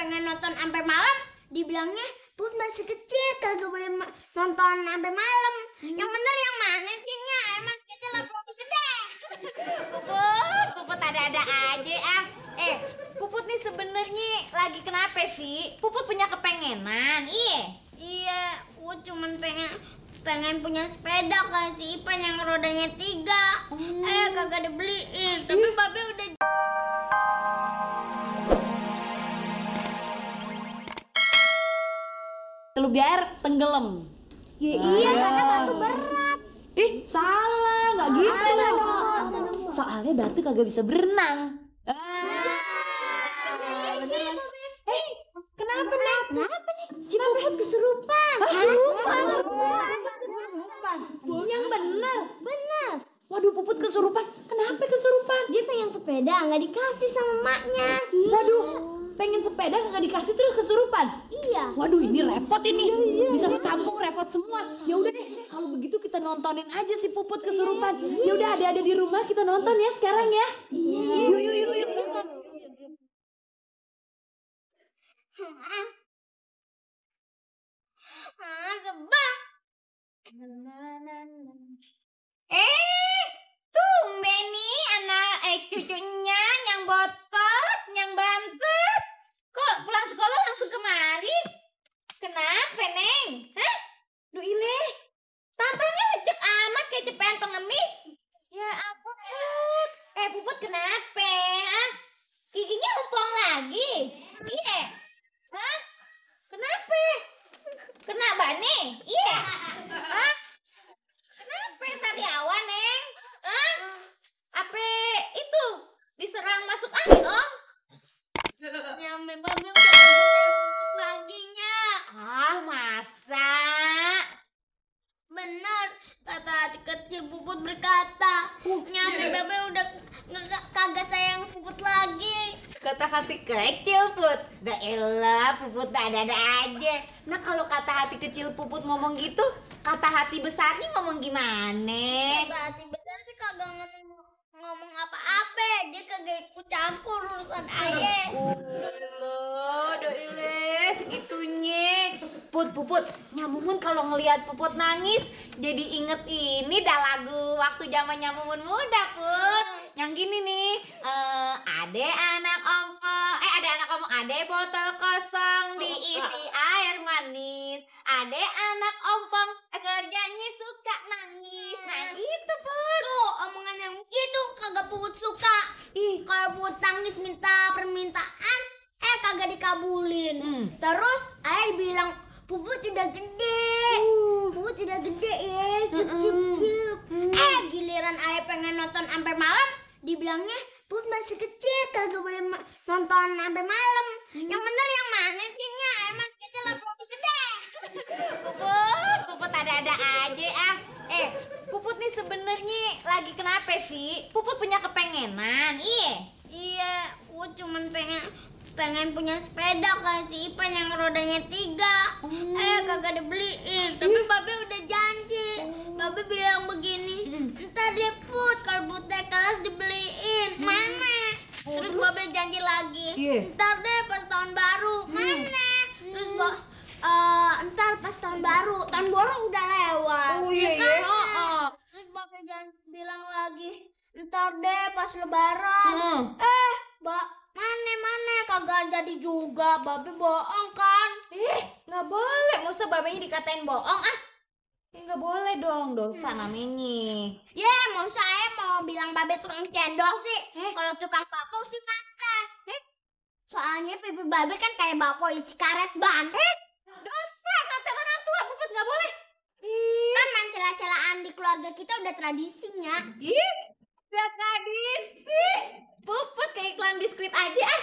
pengen nonton sampai malam, dibilangnya Puput masih kecil, kagak boleh nonton sampai malam. Yang bener yang mana sih, Nya? Emang kecil apa gede? Puput ada-ada aja ah. Puput nih sebenarnya lagi kenapa sih? Puput punya kepengenan, Iya, Puput cuman pengen punya sepeda kan si Ipan yang rodanya 3. Kagak dibeliin, tapi Babe udah. Lu biar tenggelam. Ya iya, karena batu berat. Salah, nggak gitu dong. Soalnya batu kagak bisa berenang. Kenapa nih? Si Puput kesurupan. Kesurupan? Yang benar. Waduh, Puput kesurupan. Kenapa kesurupan? Dia pengen sepeda, nggak dikasih sama maknya. Waduh, pengen sepeda nggak dikasih terus kesurupan. Iya. Waduh, ini repot ini. Bisa sekampung repot semua. Ya udah deh, kalau begitu kita nontonin aja si Puput kesurupan. Ya udah, ada di rumah kita nonton ya sekarang ya. Yuk nonton. Sebab. Tumben nih anak cucunya yang botot, yang bantet. Kok pulang sekolah langsung kemari? Kenapa, Neng? Hah? Duh ileh, tampangnya lecek amat kayak cepean pengemis. Ya ampun, Put. Puput kenapa? Hah? Giginya umpong lagi? Iya. Hah? Kenapa? Kena bane? Iya. Hah? Kenapa sariawan, Neng? Hah? Apa itu diserang masuk angin, Om? Nyampe Babe udah Puput laginya. Masa? Bener, kata hati kecil Puput berkata. Nyampe Babe udah kagak sayang Puput lagi. Kata hati kecil, Put. Dah elah, Puput ada-ada aja. Nah, kalau kata hati kecil Puput ngomong gitu, kata hati besarnya ngomong gimana? Kata hati besar sih kagak ngomong apa-apa. Dia kagak ikut campur urusan ayah. Doile segitunya. Puput, Nyamumun kalau ngelihat Puput nangis, jadi inget ini dah lagu waktu zaman Nyamumun muda, Put. Yang gini nih, ade anak omong, ade botol kosong diisi air manis. Ade anak ompong, kerjanya suka nangis. Nah gitu, Put. Tuh, omongan yang gitu kagak Puput suka. Kalau Puput nangis minta permintaan, kagak dikabulin. Terus ayah bilang Puput udah gede. Puput udah gede ya, cup. Giliran ayah pengen nonton sampai malam, dibilangnya Puput masih kecil, kagak boleh nonton sampai malam. Yang bener yang mana sih, Nya? Emang kecil apa gede? Puput ada-ada aja ah. Puput nih sebenarnya lagi kenapa sih? Puput punya kepengenan, Iya, Puput cuman pengen punya sepeda kan si Ipan yang rodanya 3. Kagak dibeliin, tapi Babe udah janji. Babe bilang begini, ntar deh Put, kalau Put naik kelas dibeliin. Mana? Terus Babe janji lagi, ntar deh pas tahun baru. Mana? Terus ntar pas tahun baru udah lewat. Terus Babe janji bilang lagi, ntar deh pas lebaran. Mana kagak jadi juga. Babe bohong kan? Nggak boleh, masa babenya dikatain bohong ah? Nggak boleh dong, dosa namanya. Mau saya mau bilang Babe tukang cendol sih. Kalau tukang bakpo sih pantas. Soalnya pipi Babe kan kayak bakpo isi karet ban. Dosa, kata orang tua, Puput nggak boleh. Kan mencela-celaan di keluarga kita udah tradisinya. Udah tradisi. Puput kayak iklan biskuit aja ah.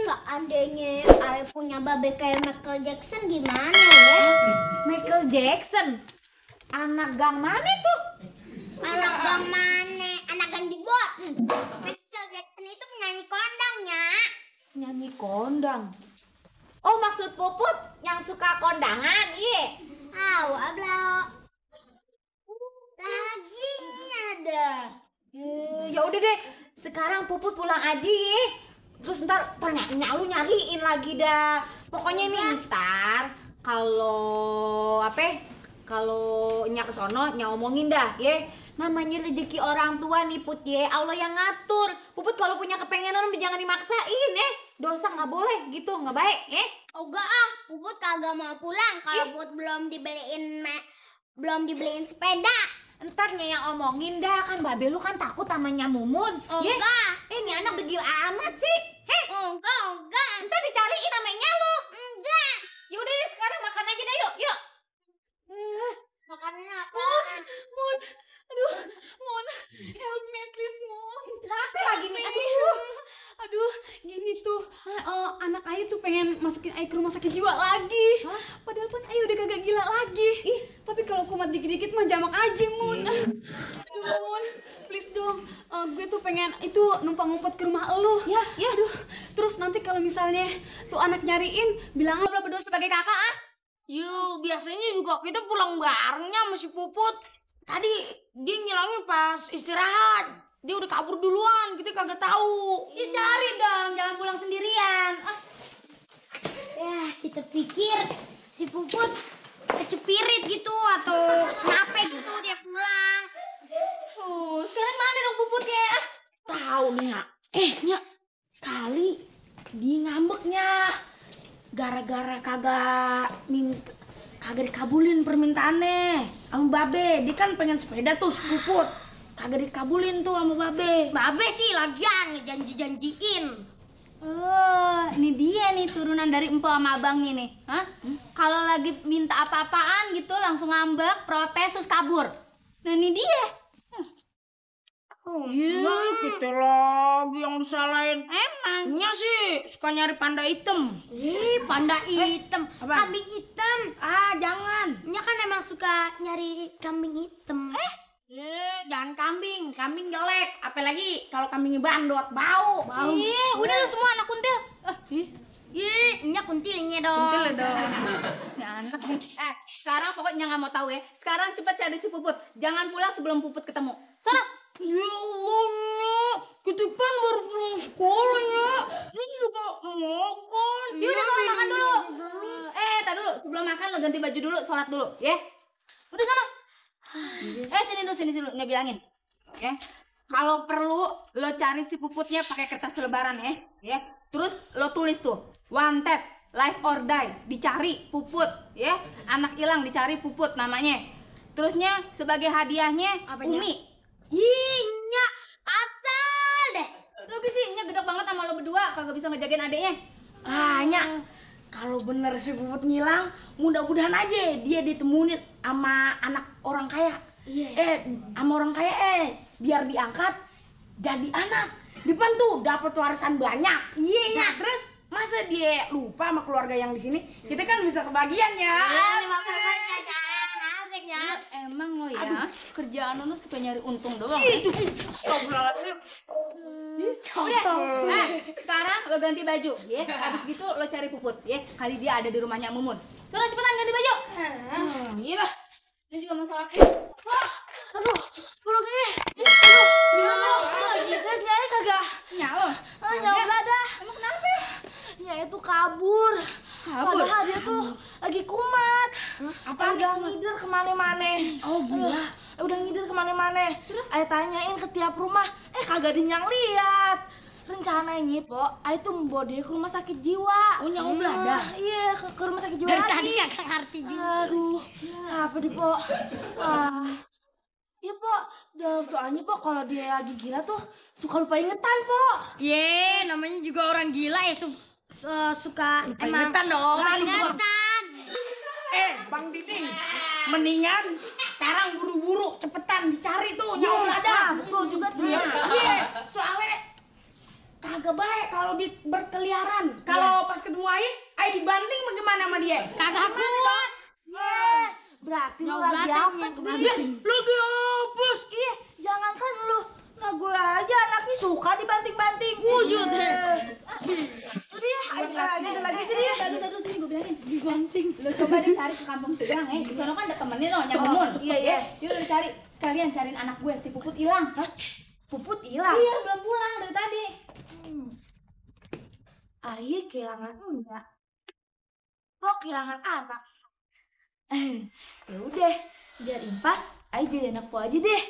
Seandainya ayah punya Babe kayak Michael Jackson gimana ya? Michael Jackson? Anak gang mana tuh? Anak gang mana? Anak gang jebot. Michael Jackson itu penyanyi kondangnya. Nyanyi kondang? Oh, maksud Puput yang suka kondangan, Ablo. Dagingnya ada. Ya udah deh, sekarang Puput pulang aja ya. Terus ntar lu nyariin lagi dah. Pokoknya nih ntar kalau kalau Nya kesono Nya omongin dah, ye. Namanya rezeki orang tua nih Put, ye. Allah yang ngatur. Puput kalau punya kepengenan jangan dimaksain, dosa nggak boleh gitu, nggak baik, Oh enggak ah, Puput kagak mau pulang kalau Puput belum dibeliin sepeda. Entarnya yang omongin dah, kan babe lu kan takut sama Nya Mumun. Oh enggak. Ini anak degil amat sih. Enggak. Entar dicariin namanya lu. Enggak. Yaudah deh sekarang makan aja dah, yuk. Makannya apa? Mun, aduh, Mun, help me please, Mun. Kenapa lagi nih? Aduh, gini tuh, anak Ayu tuh pengen masukin Ayu ke rumah sakit jiwa lagi. Hah? Padahal pun Ayu udah kagak gila lagi. Tapi kalau kumat dikit-dikit mah jamak aja, Mun. Aduh, Mun, please dong. Gue tuh pengen itu numpang ngumpet ke rumah elu. Ya. Aduh, terus nanti kalau misalnya tuh anak nyariin, bilang Lo berdua sebagai kakak, ah? Yuk, biasanya juga kita pulang barengnya sama si Puput. Tadi dia ngilangnya pas istirahat. Dia udah kabur duluan, kita kagak tahu. Ya cari dong, jangan pulang sendirian. Ya, kita pikir si Puput kecepirit gitu atau kenapa gitu dia pulang. Sekarang mana dong puputnya? Tahu nih, Nya. Nya, kali dia ngambeknya gara-gara kagak dikabulin permintaannya sama babe. Dia kan pengen sepeda tuh si Puput. Kagak dikabulin tuh sama babe. Babe sih lagian ngejanji-janjiin. Oh, ini dia nih turunan dari empo sama abangnya nih. Hah? Kalau lagi minta apa-apaan gitu langsung ngambek, protes terus kabur. Nah, ini dia. Oh iya, kita lagi yang disalahin. Emang. Nya sih suka nyari panda hitam. Panda hitam, apa? kambing hitam. Ah, jangan. Nya kan emang suka nyari kambing hitam. Jangan kambing. Kambing jelek. Apalagi kalau kambingnya bandot, bau. Udah lu semua anak kuntil. Nya kuntilnya dong. Kuntil dong. Ya anak nih. Sekarang pokoknya nggak mau tahu ya. Sekarang cepat cari si Puput. Jangan pulang sebelum Puput ketemu. Sono. Ya Allah, Nya. Kita kan baru pulang sekolah, Nya. Ini juga makan. Dia udah sono makan dulu. Tar dulu. Sebelum makan lo ganti baju dulu, sholat dulu, ya. Udah sono. Sini dulu, Nya bilangin. Ya. Kalau perlu lo cari si Puputnya pakai kertas lebaran ya. Terus lo tulis tuh, wanted, live or die, dicari Puput, ya. Anak hilang dicari Puput namanya. Terusnya sebagai hadiahnya Umi. Nya acal deh. Lo sih Nya gedek banget sama lo berdua, kagak bisa ngejagain adeknya. Nya. Kalau bener si Puput ngilang, mudah-mudahan aja dia ditemuin sama anak orang kaya. Sama orang kaya biar diangkat jadi anak. Depan tuh dapat warisan banyak. Nah, terus masa dia lupa sama keluarga yang di sini? Kita kan bisa kebagian ya. Emang lo ya, kerjaan lo suka nyari untung doang. Udah, sekarang lo ganti baju, ya. Habis gitu lo cari Puput, ya. Kali dia ada di rumahnya Mumun. Sono cepetan ganti baju. Iya lah. Ini juga masalah. Aduh, perutnya. Guys, Nyai kagak. Nyalo. Nyala berada. Emang kenapa? Nyai itu kabur. Padahal dia tuh lagi kumat. Udah ngider kemana-mana. Oh gila. Udah ngider kemana-mana. Ayah tanyain ke tiap rumah, kagak ada yang lihat. Rencananya, Po, Ayah tuh membawa dia ke rumah sakit jiwa. Oh, nyawa belada. Iya, ke rumah sakit jiwa Dari lagi. tadi kagak ngerti juga. Aduh, apa di, Po? Iya, Po. Soalnya, Po, kalau dia lagi gila tuh suka lupa ingetan, Po. Namanya juga orang gila ya suka emang Ingetan dong. ingetan. Bang Diding. Mendingan sekarang buru-buru cepetan dicari tuh nyawa belada. Betul juga tuh. Iya, soalnya kagak baik kalau dia berkeliaran. Kalau pas ketemu Ayah dibanting bagaimana sama dia? Kagak kuat. Berarti lu Nyawa lagi belada, apes nyawa nih. Lagi apes. Iya, jangankan lu. Nah, gue aja anaknya suka dibanting-banting. Wujud deh. Udah ya, ada lagi jadi ya. Tadi sini gue bilangin. Dibanting. Lo coba deh cari ke kampung seberang, Di sana kan ada temennya lo, Nyamun. Iya. Dia udah cari. Sekalian cariin anak gue, si Puput hilang. Puput hilang. Iya, belum pulang dari tadi. Ayah kehilangan enggak. Oh, kehilangan anak. Ya udah, biar impas, Ayah jadi anak po aja deh.